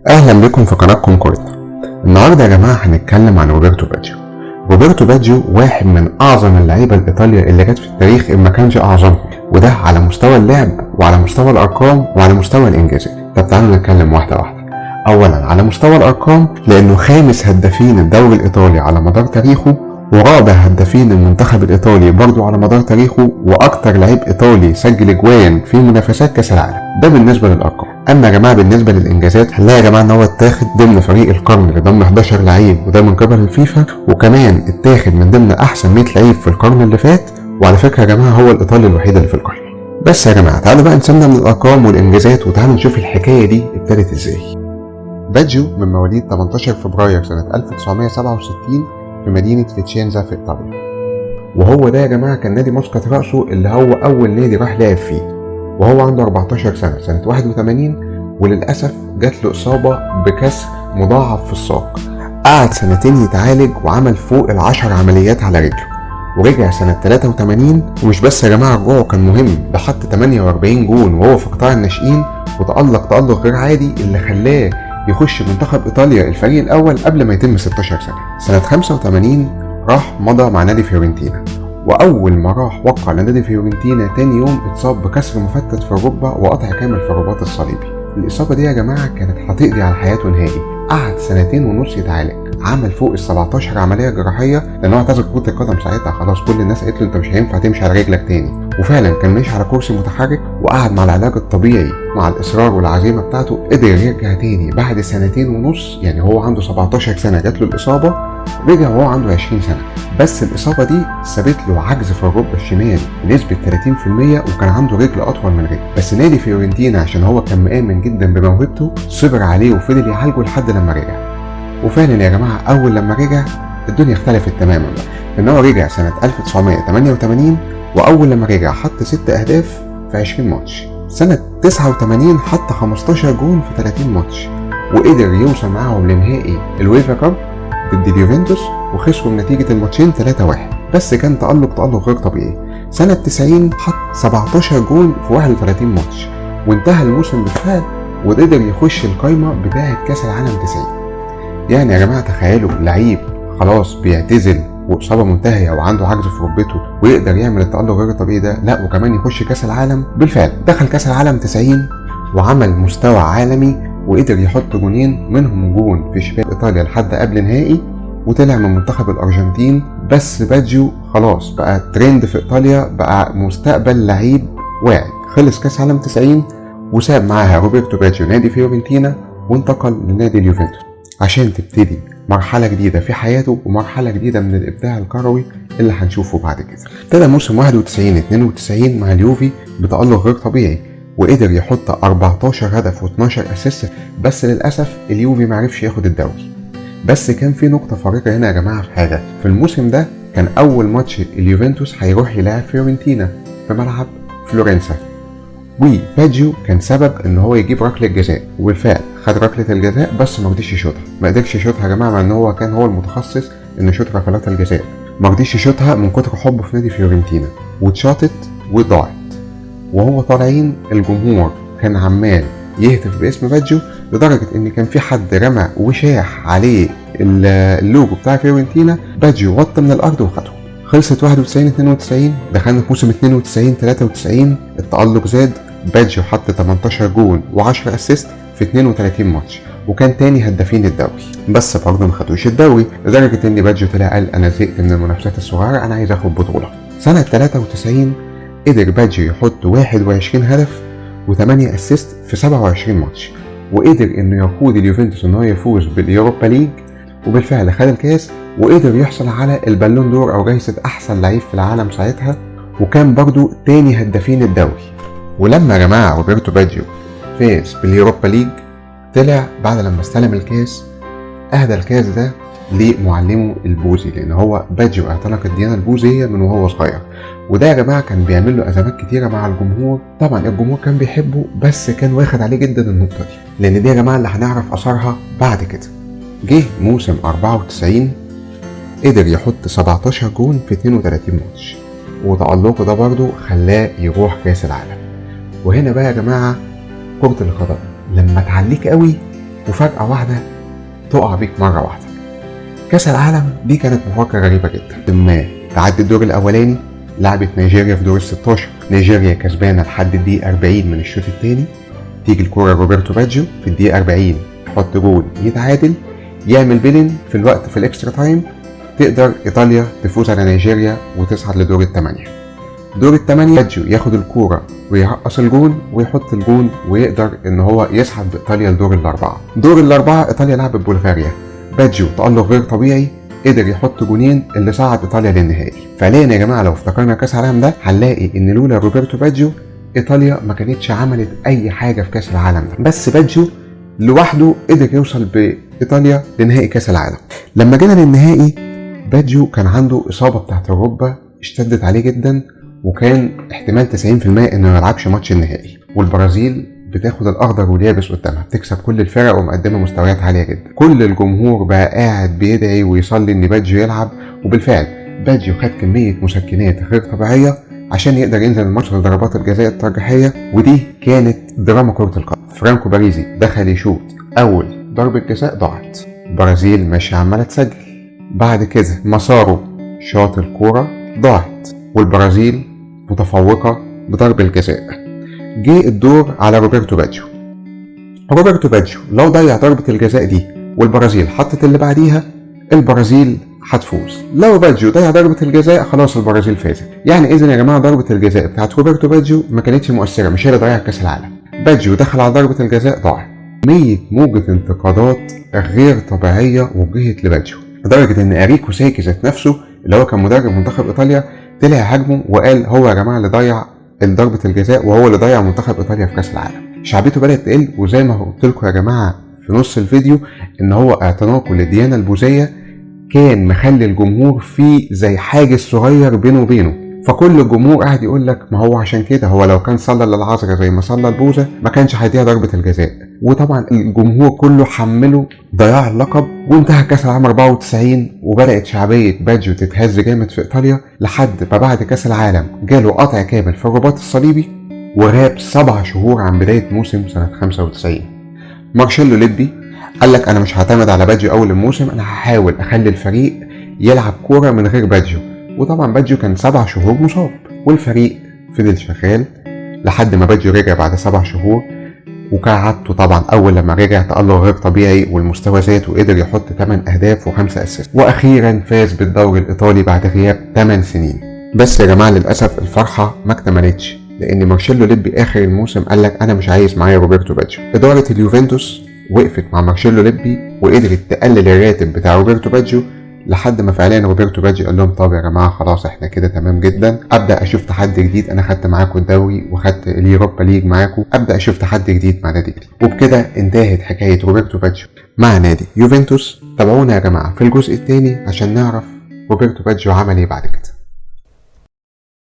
اهلا بكم في قناتكم كورتنا. النهارده يا جماعة هنتكلم عن روبرتو باجيو. روبرتو باجيو واحد من اعظم اللعيبة الايطالية اللي جت في التاريخ ان ما كانش اعظمهم، وده على مستوى اللعب وعلى مستوى الارقام وعلى مستوى الانجازات. طب تعالوا نتكلم واحدة واحدة. اولا على مستوى الارقام، لانه خامس هدافين الدوري الايطالي على مدار تاريخه، ورابع هدافين المنتخب الايطالي برضه على مدار تاريخه، واكتر لعيب ايطالي سجل اجوان في منافسات كاس العالم. ده بالنسبة للارقام. اما يا جماعة بالنسبة للانجازات، هنلاقي يا جماعة ان هو اتاخد ضمن فريق القرن اللي ضم 11 لعيب، وده من قبل الفيفا، وكمان اتاخد من ضمن احسن 100 لعيب في القرن اللي فات. وعلى فكرة يا جماعة هو الايطالي الوحيد اللي في القائمة. بس يا جماعة تعالوا بقى نسيبنا من الارقام والانجازات وتعالوا نشوف الحكاية دي ابتدت ازاي. باجيو من مواليد 18 فبراير سنة 1967 في مدينة فيتشينزا في إيطاليا، وهو ده يا جماعة كان نادي مسقط رأسه اللي هو أول نادي راح لعب فيه، وهو عنده 14 سنة سنة 81، وللأسف جات له إصابة بكسر مضاعف في الساق. قعد سنتين يتعالج وعمل فوق 10 عمليات على رجله، ورجع سنة 83. ومش بس يا جماعة رجوعه كان مهم، ده حط 48 جون وهو في قطاع الناشئين، وتألق تألق غير عادي اللي خلاه يخش منتخب إيطاليا الفريق الأول قبل ما يتم 16 سنة. سنة 85 راح مضى مع نادي فيورنتينا، وأول ما راح وقع لنادي فيورنتينا تاني يوم اتصاب بكسر مفتت في الركبة وقطع كامل في الرباط الصليبي. الإصابة دي يا جماعة كانت هتقضي على حياته نهائي. قعد 2.5 سنين يتعالج، عمل فوق 17 عملية جراحية، لأن هو اعتزل كرة القدم ساعتها خلاص. كل الناس قالت له أنت مش هينفع تمشي على رجلك تاني، وفعلا كان ماشي على كرسي متحرك. وقعد مع العلاج الطبيعي مع الإصرار والعزيمة بتاعته قدر يرجع تاني بعد 2.5 سنين. يعني هو عنده 17 سنة جات له الإصابة، رجع وهو عنده 20 سنة. بس الإصابة دي سابت له عجز في الركبة الشمال بنسبة 30%، وكان عنده رجل أطول من رجل. بس نادي فيورنتينا عشان هو كان مآمن جدا بموهبته صبر عليه وفضل يعالجه لحد لما رجع. وفعلا يا جماعة أول لما رجع الدنيا اختلفت تماما بقى، لأن هو رجع سنة 1988، وأول لما رجع حط 6 أهداف في 20 ماتش. سنة 89 حط 15 جون في 30 ماتش، وقدر يوصل معاهم لنهائي ال UEFA Cup ضد اليوفنتوس، وخسروا بنتيجة الماتشين 3-1. بس كان تألق غير طبيعي. سنة 90 حط 17 جون في 31 ماتش، وانتهى الموسم بالفعل، وقدر يخش القايمة بتاعة كأس العالم 90. يعني يا جماعة تخيلوا لعيب خلاص بيعتزل وإصابة منتهية وعنده عجز في ركبته ويقدر يعمل التألق غير الطبيعي ده، لا وكمان يخش كأس العالم. بالفعل دخل كأس العالم 90 وعمل مستوى عالمي، وقدر يحط جونين منهم جون في شباك إيطاليا لحد قبل نهائي، وطلع من منتخب الأرجنتين. بس باجيو خلاص بقى ترند في إيطاليا، بقى مستقبل لعيب واعد. خلص كأس عالم 90 وساب معاها روبرتو باجيو نادي فيورنتينا وانتقل لنادي اليوفنتوس عشان تبتدي مرحلة جديدة في حياته ومرحلة جديدة من الإبداع الكروي اللي هنشوفه بعد كده. ابتدى موسم 91-92 مع اليوفي بتألق غير طبيعي، وقدر يحط 14 هدف و12 assist، بس للأسف اليوفي معرفش ياخد الدوري. بس كان في نقطة فارقة هنا يا جماعة في حاجة، في الموسم ده كان أول ماتش اليوفنتوس هيروح يلاعب فيورنتينا في ملعب فلورنسا، وباجيو كان سبب ان هو يجيب ركلة جزاء، وبالفعل خد ركلة الجزاء بس ما رضيش يشوطها. ما قدرش يشوطها يا جماعة، مع ان هو كان هو المتخصص انه يشوط ركلات الجزاء، ما رضيش يشوطها من كتر حبه في نادي فيورنتينا، واتشاطت وضاعت. وهو طالعين الجمهور كان عمال يهتف باسم باجيو، لدرجة ان كان في حد رمى وشاح عليه اللوجو بتاع فيورنتينا. باجيو وط من الارض وخده. خلصت 91-92، دخلنا في موسم 92-93، التألق زاد. باجيو حط 18 جون و10 assist في 32 ماتش، وكان تاني هدافين الدوري، بس برضه ما خدوش الدوري، لدرجة ان باجيو طلع قال انا زهقت من المنافسات الصغيرة، انا عايز اخد بطولة. سنة 93 قدر باجيو يحط 21 هدف و8 assist في 27 ماتش، وقدر انه يقود اليوفنتوس ان هو يفوز بال Europa League، وبالفعل خد الكاس، وقدر يحصل على ال Ballon d'Or او جايزة احسن لعيب في العالم ساعتها، وكان برضو تاني هدافين الدوري. ولما يا جماعة روبرتو باجيو فاز بال Europa League، طلع بعد لما استلم الكاس اهدى الكاس ده لمعلمه البوذي، لان هو باجيو اعتنق الديانة البوذية من وهو صغير، وده يا جماعة كان بيعمل له ازمات كتيرة مع الجمهور. طبعا الجمهور كان بيحبه، بس كان واخد عليه جدا النقطة دي، لان دي يا جماعة اللي هنعرف اثرها بعد كده. جه موسم 94 قدر يحط 17 جون في 32 ماتش، وتألقه ده برضه خلاه يروح كاس العالم. وهنا بقى يا جماعة كرة القدم لما تعليك قوي وفجأة واحدة تقع بيك مرة واحدة. كاس العالم دي كانت مفارقة غريبة جدا. ما تعدي الدور الأولاني، لعبت نيجيريا في دور ال 16، نيجيريا كسبانة لحد الدقيقة 40 من الشوط الثاني، تيجي الكورة روبرتو باجيو في الدقيقة 40 يحط جول يتعادل، يعمل بيلين في الوقت في ال extra time، تقدر إيطاليا تفوز على نيجيريا وتصعد لدور الثمانية. دور الثمانية باجيو ياخد الكورة ويرقص الجون ويحط الجون ويقدر إن هو يصعد بإيطاليا لدور الأربعة. دور الأربعة إيطاليا لعبت بلغاريا، باجيو تألق غير طبيعي، قدر يحط جونين اللي صعد إيطاليا للنهائي. فعليا يا جماعة لو افتكرنا كأس العالم ده هنلاقي إن لولا روبرتو باجيو إيطاليا ما كانتش عملت أي حاجة في كأس العالم ده، بس باجيو لوحده قدر يوصل بإيطاليا لنهائي كأس العالم. لما جينا للنهائي باجيو كان عنده إصابة بتاعت الركبة اشتدت عليه جدا، وكان احتمال 90% إنه ما يلعبش ماتش النهائي، والبرازيل بتاخد الأخضر واليابس قدامها، بتكسب كل الفرق ومقدمة مستويات عالية جدا. كل الجمهور بقى قاعد بيدعي ويصلي إن باجيو يلعب، وبالفعل باجيو خد كمية مسكنات غير طبيعية عشان يقدر ينزل الماتش لضربات الجزاء الترجيحية، ودي كانت دراما كرة القدم. فرانكو باريزي دخل يشوط أول ضربة جزاء ضاعت، البرازيل ماشية عمالة تسجل. بعد كده مسارو شاط الكورة ضاعت، والبرازيل متفوقة بضرب الجزاء. جه الدور على روبرتو باجيو. روبرتو باجيو لو ضيع ضربة الجزاء دي والبرازيل حطت اللي بعديها البرازيل هتفوز، لو باجيو ضيع ضربة الجزاء خلاص البرازيل فازت. يعني إذن يا جماعة ضربة الجزاء بتاعت روبرتو باجيو ما كانتش مؤثرة، مش هي اللي ضيعت كأس العالم. باجيو دخل على ضربة الجزاء ضاعت. كمية موجة انتقادات غير طبيعية وجهت لباجيو، لدرجة إن أريكو ساكي ذات نفسه اللي هو كان مدرب منتخب إيطاليا طلع هاجمه وقال هو يا جماعة اللي ضيع ضربة الجزاء وهو اللي ضيع منتخب إيطاليا في كأس العالم. شعبيته بدأت تقل، وزي ما قلت لكم يا جماعة في نص الفيديو إن هو اعتناقه للديانة البوذية كان مخلي الجمهور فيه زي حاجز صغير بينه وبينه، فكل الجمهور قاعد يقول لك ما هو عشان كده، هو لو كان صلى للعذراء زي ما صلى البوذا ما كانش هيديها ضربة الجزاء. وطبعا الجمهور كله حمله ضياع اللقب، وانتهى كاس العالم 94 وبدأت شعبية باجيو تتهز جامد في ايطاليا، لحد ما بعد كاس العالم جاله قطع كامل في الرباط الصليبي وغاب 7 شهور عن بداية موسم سنة 95. مارشيلو ليبي قال لك انا مش هعتمد على باجيو اول الموسم، انا هحاول اخلي الفريق يلعب كورة من غير باجيو. وطبعا باجيو كان 7 شهور مصاب، والفريق فضل شغال لحد ما باجيو رجع بعد 7 شهور، وكعادته طبعا اول لما رجع تألق غير طبيعي والمستوى زاد وقدر يحط 8 اهداف و5 assist، واخيرا فاز بالدوري الايطالي بعد غياب 8 سنين. بس يا جماعة للاسف الفرحة ما اكتملتش، لان مارشيلو ليبي اخر الموسم قال لك انا مش عايز معايا روبرتو باجيو. ادارة اليوفنتوس وقفت مع مارشيلو ليبي وقدرت تقلل الراتب بتاع روبرتو باجيو، لحد ما فعليا روبرتو باجيو قال لهم طب يا جماعة خلاص احنا كده تمام جدا، ابدا اشوف تحدي جديد، انا خدت معاكم الدوري وخدت ال Europa League معاكم، ابدا اشوف تحدي جديد مع نادي جديد. وبكده انتهت حكاية روبرتو باجيو مع نادي يوفنتوس. تابعونا يا جماعة في الجزء الثاني عشان نعرف روبرتو باجيو عمل ايه بعد كده.